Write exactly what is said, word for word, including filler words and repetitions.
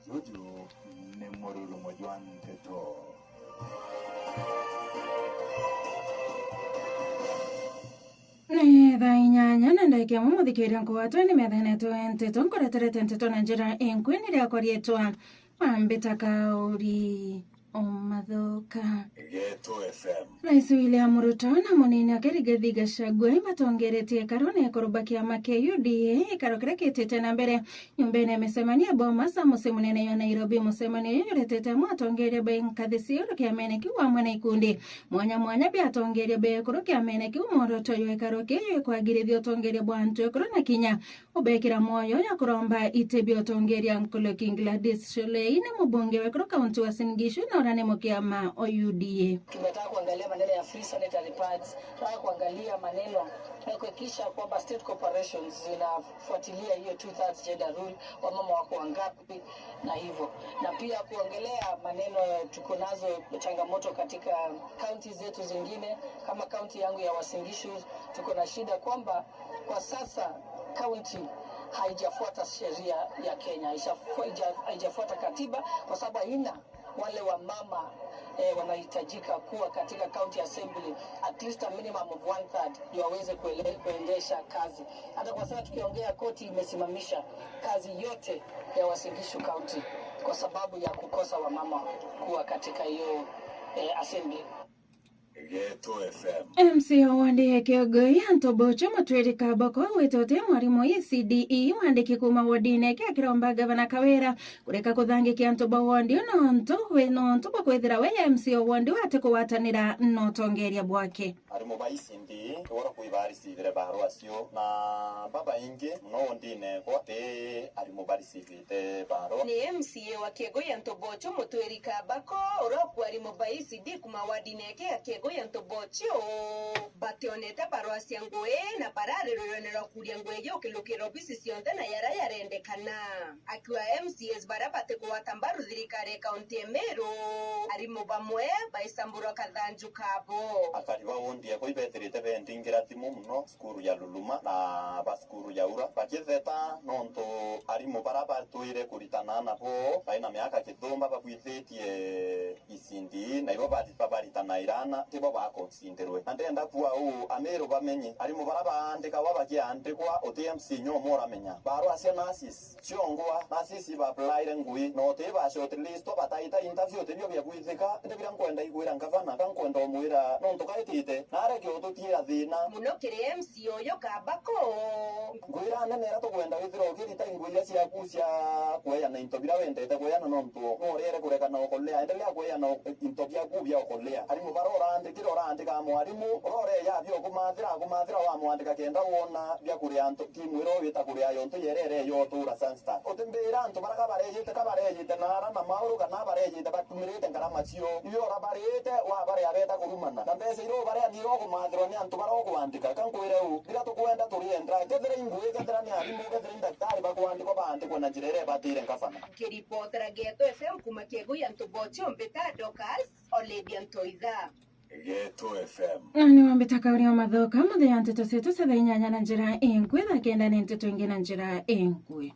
Juju ni mururumo jwa nteto. Ni thaa inyanya na ndagika imwe, muthikiria nkugwatwe ni metha yetu ya nteto, nkureterete nteto na njira inkui ni riakwa rietwa Wambita Kauri Omathoka. Geto F M. Rais William Ruto na munini wake Rigathi Gachagua ibatongeretie ikaro na ikuru ba kiama kia U D A, ikaro kiria kitite na mbere nyumbene ya micemanio ya Bomas, mucii munene jwa Nairobi. Mucemanio uyu juretete amwe atongeria ba nkathi cia iguru kiamene kiu amwe na ikundi mwanya mwanya bia atongeria ba ikuru kiamene kiu. Mworoto jwa ikaro kiu ikwagirithia utongeria bwa antu ekuru na kinya ubekira mwoyo ya kuromba iti bia utongeria. Nkuruki Gladys Sholei ni mubunge wa ikuru kaunti wa Uasin Gishu na uria ni mukiama o U D A. Tumetaka kuangalia maneno ya free sanitary pads, tunataka kuangalia maneno ya kuhakikisha kwamba state corporations zinafuatilia hiyo two thirds gender rule, wamama wako wangapi na hivyo, na pia kuongelea maneno tuko nazo changamoto katika kaunti zetu zingine. Kama kaunti yangu ya Uasin Gishu, tuko na shida kwamba kwa sasa kaunti haijafuata sheria ya Kenya, haijafua-, haija-, haijafuata katiba kwa sababu haina wale wamama, eh, wanahitajika kuwa katika county assembly, at least a minimum of one third, ndio waweze kuele-, kuendesha kazi. Hata kwa sasa tukiongea, koti imesimamisha kazi yote ya Uasin Gishu County kwa sababu ya kukosa wamama kuwa katika hiyo, eh, assembly. Geto F M. M C A wa wandi ya Kiogoi, Anto Bocho Mutwiri Kaboko, gwitwa uti mwarimu E C D E wandiki kuuma wodine yake, akiromba Gavana Kawira kureka kuthangikia antu ba wondi uu nontu wi, nontu bwa kwithira we M C A wa wondi uu atikugwatanira na utongeria bwake. Arimu ba E C D E, ura kwi baricivire barua cio, na babaingi mono wondine ekwa ti arimu baricivite barua. Ni M C A wa Kiegoi Anto Bocho Mutwiri Kabako, ura ukwa arimu ba E C D E kuma wadine yake ya Kiegoi Anto Bocho, bationete barua cia ngui na barari rurene rwa kuria ngui iji ukilukira obisi cionthe na yara yarendekana. Akiuga M C As baria batikugwata mbaru thirikari ya kaunti ya Meru, arimu bamwe baicamburwa kathanju kabo. Akari ba wondi ekwa ibethirite bendingira thimu mono cukuru ya Luluma na ba cukuru ya Ura bakitheta nontu arimu baria batwire kuritana nabo baina miaka kithumba babwithitie E C D E, na ibo bati-, babaritanaira ana, tibo bakonsindirwe. Na ndenda kuuga uu, Amiru bamenye, arimu baria baandikagwa bakiandikwa, uti M C A nyomwe uramenya. Barua cia nurses ciongwa, nurses ibaplaire ngui, na uti ba shortlist, bataita interview, tibio biakwithika. Indi biria nkwenda igwira ngavana, ka nkwenda umwira, nontu kaitite, na areke ututiira thina. Muno kiri M C A uyu Kabako. Ngwira anene iria tukwenda withirwa ukirita ingui iria ciaku cia kweana into biria wendete kweana, nontu no uriere kureka na ukulea. Endelea kweana u-, into biaku bia ukulea. Arimu baria uraandikira, uraandika mwarimu, uria ureya bia ukumathira, akumathira wamwandika kenda wona bia kuria antu, timu iria wita kuria yo ntu yerere yo tura Sunstars. Utimbira antu baria ka bareyite, ka bareyite na ara na mauru kana bareyite batumirite ngarama cio. Iyo ura barite, wabaria beta kurumana. Na mbeca iria ubaria nirio ukumathirwa ni antu baria ukwandika. Ka nkwire uu, biria tukwenda turienda. Kethira ingui, kethira ni arimu, kethira ni ndaktari bakwandikwa, baandikwa na njira iria ibatire ngavana. Nkiripotera Geto F M kuma Kiegui Anto Bocho, mbita Dorcas Olivia Ntoitha. Geto F M. Na ni Wambita Kauri Omathoka, muthenya wa nteto cietu cia thaa inyanya na njira inkui, thaa kenda ni nteto ingi na njira inkui.